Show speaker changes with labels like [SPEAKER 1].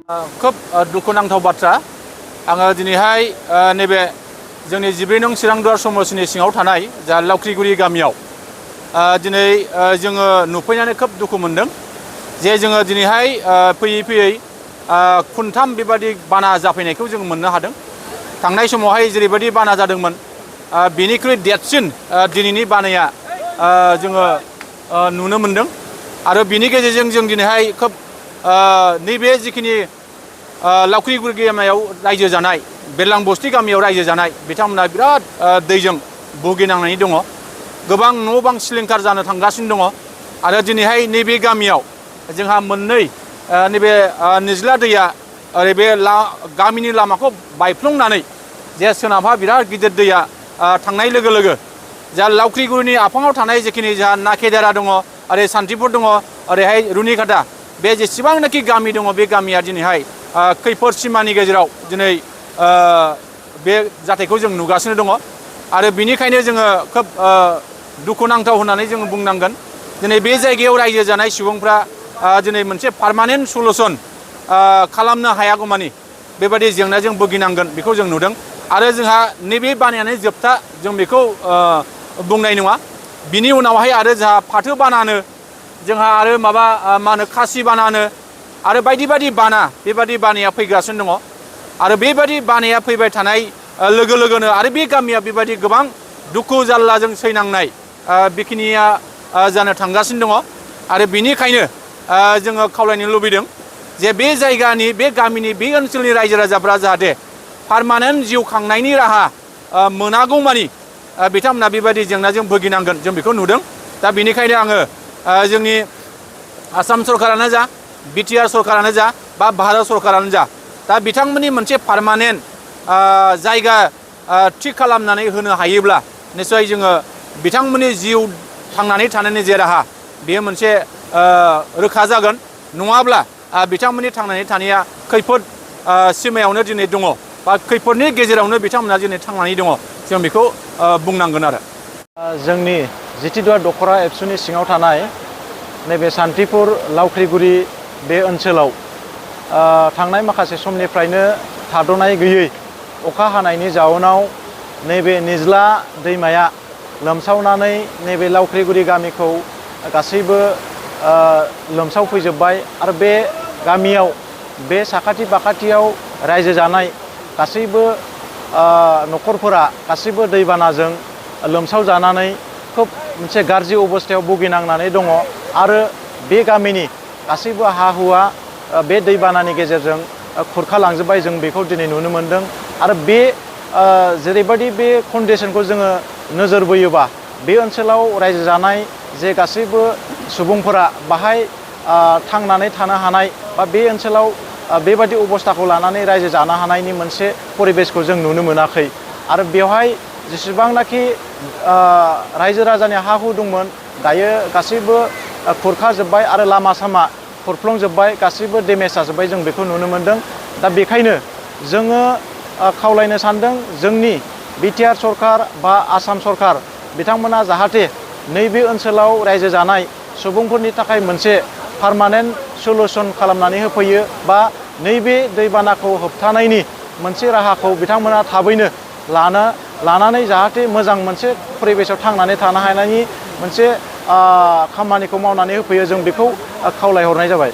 [SPEAKER 1] खोब दुखुनांथाव बाथ्रा आङो दिनैहाय नैबे जोंनि 12 नं चिरांदुवार समस्तिनि सिङाव थानाय जा लावख्रिगुरि गामियाव दिनै जोङो नुफैनानै खोब दुखु मोनदों जे जोङो दिनैहाय फैयै फैयै खुनथाम बेबादि बाना जाफैनायखौ जों मोननो हादों। थांनाय समावहाय जेरैबायदि बाना जादोंमोन बेनिख्रुइ देरसिन दिनैनि बानाया जोङो नुनो मोनदों आरो बिनि गेजेरजों जों दिनैहाय खोब नैबे जिखिनि लावख्रिगुरि गामियाव रायजो जानाय बेरलां बस्ति गामियाव रायजो जानाय बिथांमोना बिराद दैजों भुगिनांनानै दङ। गोबां न' बां सिलिंखार जानो थांगासिनो दङ आरो दिनैहाय नैबे गामियाव जोंहा मोननै नैबे निज्ला दैया ओरै बे गामिनि लामाखौ बायफ्लंनानै जे सोनाबहा बिराद गिदिर दैया थांनाय लोगो लोगो जा लावख्रिगुरिनि आफाङाव थानाय जिखिनि जोंहा नाकेदारा दङ ओरै सान्थिपुर दङ ओरैहाय रुनिकाटा बे जेसेबांनाखि गामि दङ बे गामिया दिनैहाय खैफोद सिमानि गेजेराव दिनै बे जाथायखौ जों नुगासिनो दङ आरो बिनिखायनो जोङो खोब दुखुनांथाव होननानै जों बुंनांगोन। दिनै बे जायगायाव रायजो जानाय सुबुंफ्रा दिनै मोनसे पार्मानेन्ट सलुसन खालामनो हायागौमानि बेबायदि जेंनाजों भुगिनांगोन बेखौ जों नुदों आरो जोंहा नैबे बानायानो जोबथा जों बेखौ बुंनाय नङा। बिनि उनावहाय आरो जोंहा फाथो बानानो जोंहा आरो मा होनो खासि बानानो आरो बायदि बायदि बाना बेबादि बानाया फैगासिनो दङ आरो बेबादि बानाया फैबाय थानाय लोगो लोगोनो आरो बे गामिया बेबादि गोबां दुखु जारलाजों सैनांनाय बेखिनिया जानो थांगासिनो दङ आरो बिनिखायनो जोङो खावलायनो लुबैदों जे बे जायगानि बे गामिनि बे ओनसोलनि रायजो राजाफ्रा जाहाथे पार्मानेन्ट जिउ खांनायनि राहा मोनागौमानि बिथांमोना बेबायदि जेंनाजों भुगिनांगोन जों बेखौ नुदों। दा बेनिखायनो आङो जोंनि आसाम सरकारानो जा बिटिआर सरकारानो जा बा भारत सरकारानो जा दा बिथांमोननि मोनसे पार्मानेन्ट जायगा थि खालामनानै होनो हायोब्ला निस्सय जोङो बिथांमोननि जिउ थांनानै थानायनि जे राहा बेयो मोनसे रोखा जागोन। नङाब्ला बिथांमोननि थांनानै थानाया खैफोद सिमायावनो दिनै दङ बा खैफोदनि गेजेरावनो बिथांमोना दिनै थांनानै दङ जों बेखौ बुंनांगोन आरो
[SPEAKER 2] जोंनि जितिदुवार दख'रा एबसुनि सिङाव थानाय नैबे सान्थिपुर लावख्रिगुरि बे ओनसोलाव थांनाय माखासे समनिफ्रायनो थाद'नाय गैयै अखा हानायनि जाउनाव नैबे निज्ला दैमाया लोमसावनानै नैबे लावख्रिगुरि गामिखौ गासैबो लोमसावफैजोब्बाय आरो बे गामियाव बे साखाथि बाखाथियाव रायजो जानाय गासैबो न'खरफोरा गासैबो दैबानाजों लोमसावजानानै खोब मोनसे गाज्रि अबस्थायाव भुगिनांनानै दङ आरो बे गामिनि गासैबो हा हुआ बे दैबानानि गेजेरजों खुरखालांजोब्बाय जों बेखौ दिनै नुनो मोन्दों आरो बे जेरैबायदि बे कन्डिसनखौ जोङो नोजोर बोयोबा बे ओनसोलाव रायजो जानाय जे गासैबो सुबुंफोरा बाहाय थांनानै थानो हानाय बा बे ओनसोलाव बेबादि अबस्थाखौ लानानै रायजो जानो हानायनि मोनसे परिबेसखौ जों नुनो मोनाखै आरो बेवहाय जेसेबांनाखि रायजो राजानि हा हु दंमोन दायो गासैबो खुरखाजोब्बाय आरो लामा सामा खुरफ्लंजोब्बाय गासैबो डेमेज जाजोब्बाय जों बेखौ नुनो मोन्दों। दा बेखायनो जोङो खावलायनो सानदों जोंनि बिटिआर सरकार बा आसाम सरकार बिथांमोना जाहाथे नैबे ओनसोलाव रायजो जानाय सुबुंफोरनि थाखाय मोनसे पार्मानेन्ट सलुसन खालामनानै होफैयो बा नैबे दैबानाखौ होबथानायनि मोनसे राहाखौ बिथांमोना थाबैनो लानानै जाहाथे मोजां मोनसे परिबेसाव थांनानै थानो हानायनि मोनसे खामानिखौ मावनानै होफैयो जों बेखौ खावलायहरनाय जाबाय।